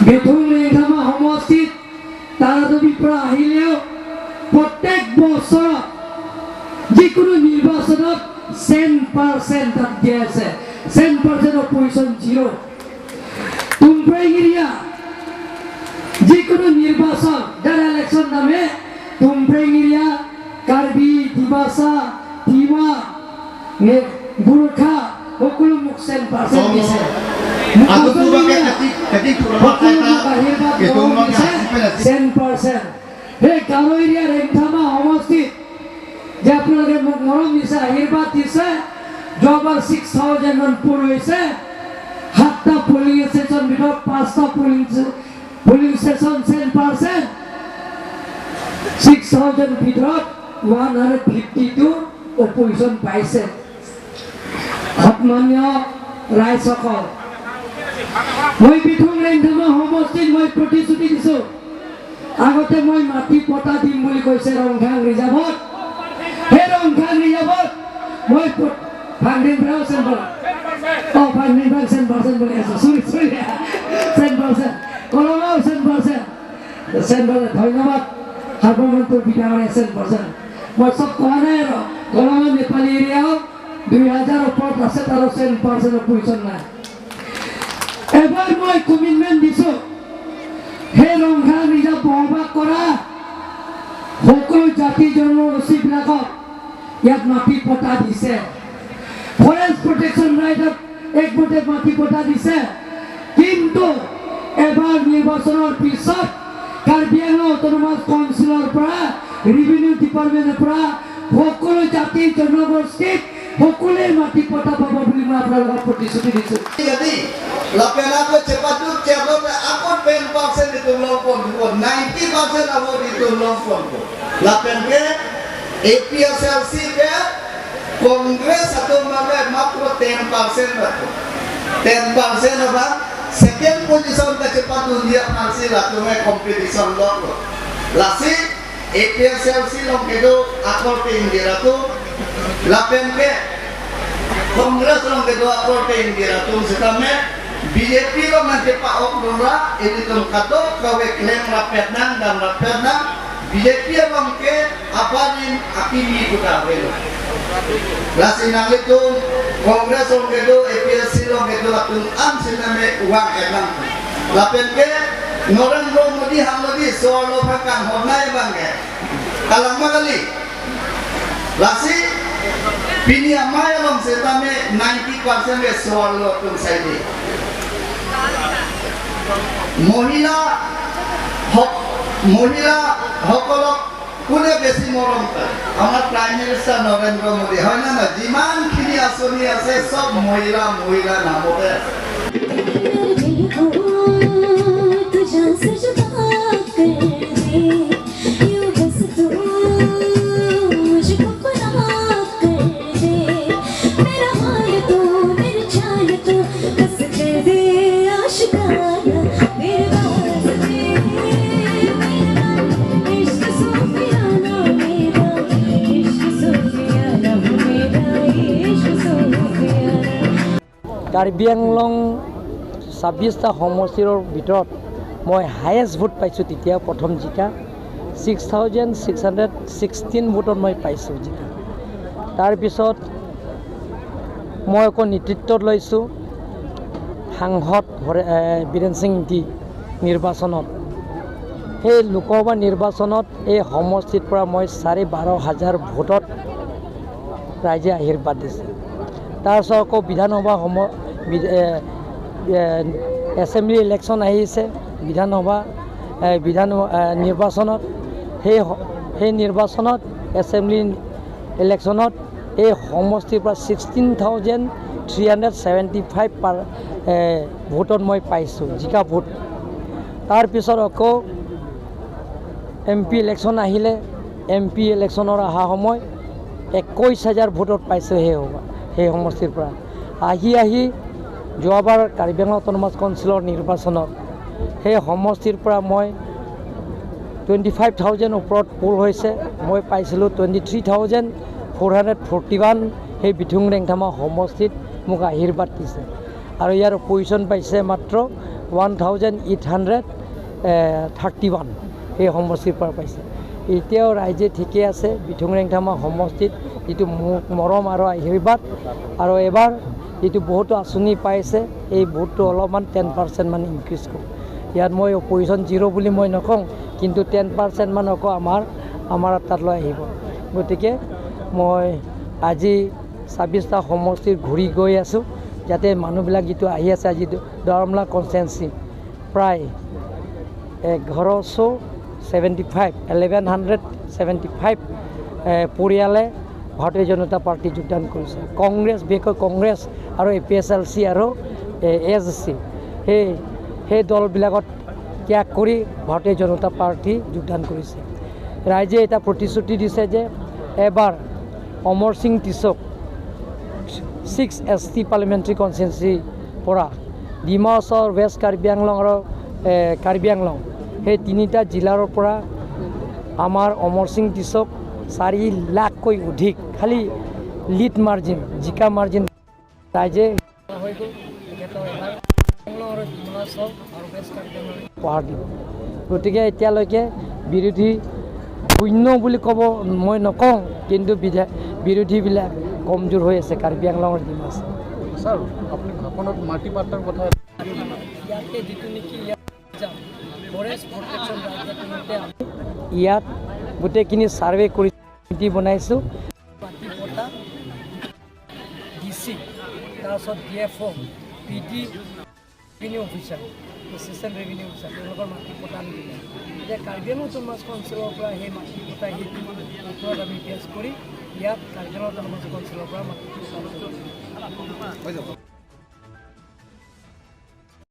বেথুং ৰেংথামা সমষ্টিত তাৰাডুবিৰ পৰা আহিলেও প্ৰত্যেক বছৰত যিকোনো নিৰ্বাচনত 10% তাত দিয়া আছে, 10% অপজিশ্যন জিৰ'। তুমব্ৰেং এৰিয়া যিকোনো নিৰ্বাচন, যাৰ ইলেকশ্যন নামে, তুমব্ৰেং এৰিয়া কাৰ্বি, ডিমাচা, তিৱা, গোৰ্খা সকলো মোক 10% দিছে। সকলো মোক আশীৰ্বাদ মৰম দিছে 10%। সেই গাৰো এৰিয়া ৰেংথামা সমষ্টিত যে আপোনালোকে মোক মৰম দিছে, আশীৰ্বাদ দিছে, যোৱাবাৰ 6,000 মান পোল হৈছে। সাতটা পলিং ষ্টেচন ভিতৰত পাঁচটা পলিং ষ্টেচন 10%। 6,000 ভিতৰত 152 অপজিশ্যন পাইছে। সন্মানীয় ৰাইজসকল, মই বিথুং ৰেংথামা সমষ্টিত মই প্ৰতিশ্ৰুতি দিছোঁ। আগতে মই মাটি পটা দিম বুলি কৈছে ৰংখাং ৰিজাৰ্ভত। সেই ৰংখাং ৰিজাৰ্ভত মই ফাংডিং ফাংডিং 10% বুলি আছো, চৰি চৰি, 10%। কলঙাও 10%, 10%। ধন্যবাদ সাৰ্বভৌমত্বৰ বিধায়ক। 10% মই চব কোৱা নাই আৰু। কলঙা নেপালী এৰিয়াও 2,000 ওপৰত আছে, তাৰো 10% পজিশ্যন নাই। এবাৰ মই কমিটমেণ্ট দিছোঁ, সেই ৰংখাং ৰিজাৰ্ভ বসবাস কৰা সকলো জাতি জনগোষ্ঠীবিলাকক ইয়াত মাটি পটা দিছে, ফৰেষ্ট প্ৰটেকশ্যন ৰাইটত একমতে মাটি পটা দিছে। কিন্তু এবাৰ নিৰ্বাচনৰ পিছত কাৰ্বি আংলং অট'নমাছ কাউন্সিলৰ পৰা, ৰেভিনিউ ডিপাৰ্টমেণ্টৰ পৰা সকলো জাতি জনগোষ্ঠীক সকলোৱে মাটি পটা পাব বুলি মই আপোনালোকক প্ৰতিশ্ৰুতি দিছোঁ। Jadi, lapena ko cepat tu cepat ako 10% itu lompon ko, 90% ako itu lompon ko. Lapen ke APSLC ke Congress atau mga মাত্র 10% ako. 10% apa? Second position ka cepat India parsi la tu may competition lo ko. Lasi APSLC long kedo ako te Indira tu lapen ke Congress long ke dua korte Indira tum setame BJP lo nanti Pak Ok Lora ini tum kato kawe klaim rapetnang dan rapetnang BJP long ke apa ni api ni kuta welo. Lasinang itu Kongres long ke do APSC long ke do latung am siname uang enang. Lapen ke Narendra Modi হামলদি সোয়ালো ফাকান হনাই বাঙ্গে কালাং magali. Lasi Pini amay along setame 90% এ সোয়ালো তুম সাইডে। মহিলা মহিলা সকলক কোনে বেছি মৰম কৰে? আমাৰ প্ৰাইম মিনিষ্টাৰ নৰেন্দ্ৰ মোদী, হয় নে নহয়? যিমানখিনি আঁচনি আছে চব মহিলা মহিলা নামতে আছে। मेरे दिल को तू जान से जुदा कर दे, यूं बस तू मुझको फना कर दे। मेरा हाल तू, मेरी चाल तू, बस कर दे आशिकाना। मेरे वास्ते मेरा इश्क सूफियाना, मेरा इश्क सूफियाना, मेरा इश्क सूफियाना। কাৰ্বি আংলং 26টা সমষ্টিৰ ভিতৰত মই হায়েষ্ট ভোট পাইছোঁ তেতিয়া প্ৰথম জিকা, 6,616 ভোটত মই পাইছোঁ জিকা। তাৰপিছত মই আকৌ নেতৃত্বত লৈছোঁ সাংসদ বীৰেণ সিং ইংতি নিৰ্বাচনত। সেই লোকসভা নিৰ্বাচনত এই সমষ্টিৰ পৰা মই 12.5 হাজাৰ ভোটত ৰাইজে আশীৰ্বাদ দিছে। তাৰপিছত আকৌ বিধানসভা সম এছেম্বলি ইলেকশ্যন আহিছে, বিধানসভা বিধান নিৰ্বাচনত, সেই নিৰ্বাচনত, এছেম্বলি ইলেকশ্যনত এই সমষ্টিৰ পৰা 16,375 পাৰ ভোটত মই পাইছোঁ জিকা ভোট। তাৰপিছত আকৌ এম পি ইলেকশ্যন আহিলে। এম পি ইলেকশ্যনৰ অহা সময় 21 হাজাৰ ভোটত পাইছোঁ সেই সমষ্টিৰ পৰা। আহি আহি যোৱাবাৰ কাৰ্বি আংলং অট'নমাছ কাউন্সিলৰ নিৰ্বাচনত সেই সমষ্টিৰ পৰা মই 25,000 ওপৰত পোল হৈছে, মই পাইছিলোঁ 23,441। সেই বিথুং ৰেংথামা সমষ্টিত মোক আশীৰ্বাদ দিছে আৰু ইয়াৰ পজিশ্যন পাইছে মাত্ৰ 1831 সেই সমষ্টিৰ পৰা পাইছে। এতিয়াও ৰাইজে ঠিকে আছে। বিথুং ৰেংথামা সমষ্টিত যিটো মৰম আৰু আশীৰ্বাদ আৰু এবাৰ যিটো বহুতো আঁচনি পাইছে, এই ভোটটো অলপমান 10% মান ইনক্ৰিজ কৰোঁ। ইয়াত মই অপজিশ্যন জিৰ' বুলি মই নকওঁ, কিন্তু 10% মান আকৌ আমাৰ তাত লৈ আহিব। গতিকে মই আজি 26টা সমষ্টিত ঘূৰি গৈ আছোঁ, যাতে মানুহবিলাক যিটো আহি আছে। আজি দৰমলা কনষ্টেঞ্চি প্ৰায় 1175, 1175 পৰিয়ালে ভাৰতীয় জনতা পাৰ্টী যোগদান কৰিছে। কংগ্ৰেছ, বিশেষকৈ কংগ্ৰেছ আৰু A P S L C আৰু এছ চি সেই দলবিলাকত ত্যাগ কৰি ভাৰতীয় জনতা পাৰ্টী যোগদান কৰিছে। ৰাইজে এটা প্ৰতিশ্ৰুতি দিছে যে এবাৰ অমৰ সিং টিছক 6 এছ টি পাৰ্লিমেণ্টাৰী কনষ্টিটুৱেঞ্চিৰ পৰা ডিমা হাছাও, ৱেষ্ট কাৰ্বি আংলং আৰু কাৰ্বি আংলং সেই তিনিটা জিলাৰ পৰা আমাৰ অমৰ সিং টিছক 4 লাখকৈ অধিক খালি লিড মাৰ্জিন, জিকা মাৰ্জিন ৰাইজে হৈ গ'ল। তেখেতৰ এবাৰ আৰু ডিমা হাছাও আৰু ৱেষ্ট কাৰ্বি আংলং উপহাৰ দিব। গতিকে এতিয়ালৈকে বিৰোধী শূন্য বুলি ক'ব মই নকওঁ, কিন্তু বিৰোধীবিলাক কমজোৰ হৈ আছে কাৰ্বি আংলঙৰ ডিমা হাছাও। ছাৰ, আপুনি ভাষণত মাটি পাট্টাৰ কথা ইয়াতে যিটো নেকি ইয়াত ফৰেষ্ট প্ৰটেকশ্যন ইয়াত গোটেইখিনি ছাৰ্ভে কৰি বনাইছোঁ। মাটি পট্টা ডি চি, তাৰপিছত D F O, P D, revenue officer, assistant revenue officer, তেওঁলোকৰ মাটি পট্টা আমি দিলে। এতিয়া কাৰ্বি আংলং অট'নমাছ কাউঞ্চিলৰ পৰা সেই মাটি পট্টা সেইটো ওপৰত আমি বেছ কৰি ইয়াত কাৰ্বি আংলং অট'নমাছ কাউঞ্চিলৰ পৰা মাটি পট্টা।